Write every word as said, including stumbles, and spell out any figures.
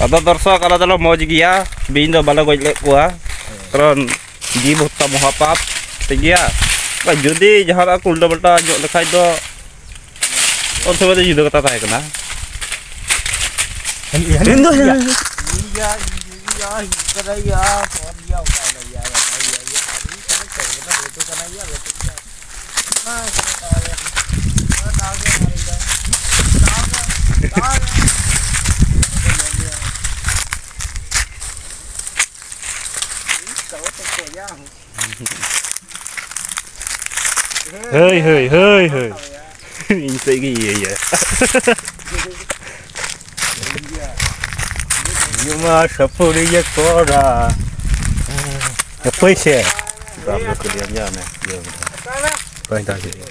ᱟᱫᱚ ᱫᱚᱨᱥᱚᱠ, ᱟᱞᱮ ᱫᱚᱞᱮ ᱢᱚᱡᱽ ᱜᱮᱭᱟ, ᱵᱤᱧ ᱫᱚ ᱵᱟᱞᱮ ᱜᱚᱡ ᱞᱮᱫ ᱠᱚᱣᱟ, ᱠᱟᱨᱚᱱ ᱡᱤᱵᱽ ᱦᱚᱛᱛᱟ ᱢᱚᱦᱟᱯᱟᱯ, ᱴᱷᱤᱠ ᱜᱮᱭᱟ᱾ ᱟᱨ ᱡᱩᱫᱤ ᱡᱟᱦᱟᱱᱟᱜ ᱠᱚ ᱩᱞᱴᱟᱹ ᱯᱟᱞᱴᱟ ᱧᱚᱜ ᱞᱮᱠᱷᱟᱡ ᱫᱚ ᱩᱱ ᱥᱚᱢᱚᱭ ᱫᱚ ᱡᱩᱫᱟᱹ ᱠᱟᱛᱷᱟ ᱛᱟᱦᱮᱸ ᱠᱟᱱᱟ᱾ ᱤᱧ ᱫᱚ ᱦᱟᱹᱭ, ᱦᱟᱹᱭ, ᱦᱟᱹᱭ, ᱦᱟᱹᱭ᱾ ᱤᱧ ᱥᱮᱫ ᱜᱮ ᱤᱭᱟᱹᱭᱟ᱾ ᱧᱩᱢᱟ ᱥᱟᱹᱯᱩᱨᱤᱭᱟᱹ ᱠᱚᱲᱟ᱾ ᱦᱟᱹᱯᱟᱹᱭ ᱥᱮ᱾ ᱫᱟᱢ ᱫᱚ ᱠᱩᱞᱤᱭᱟᱢ ᱧᱟᱢᱮ᱾ ᱤᱭᱟᱹ ᱢᱮ᱾ ᱵᱟᱹᱧ ᱫᱟᱲᱮᱭᱟᱜᱼᱟ᱾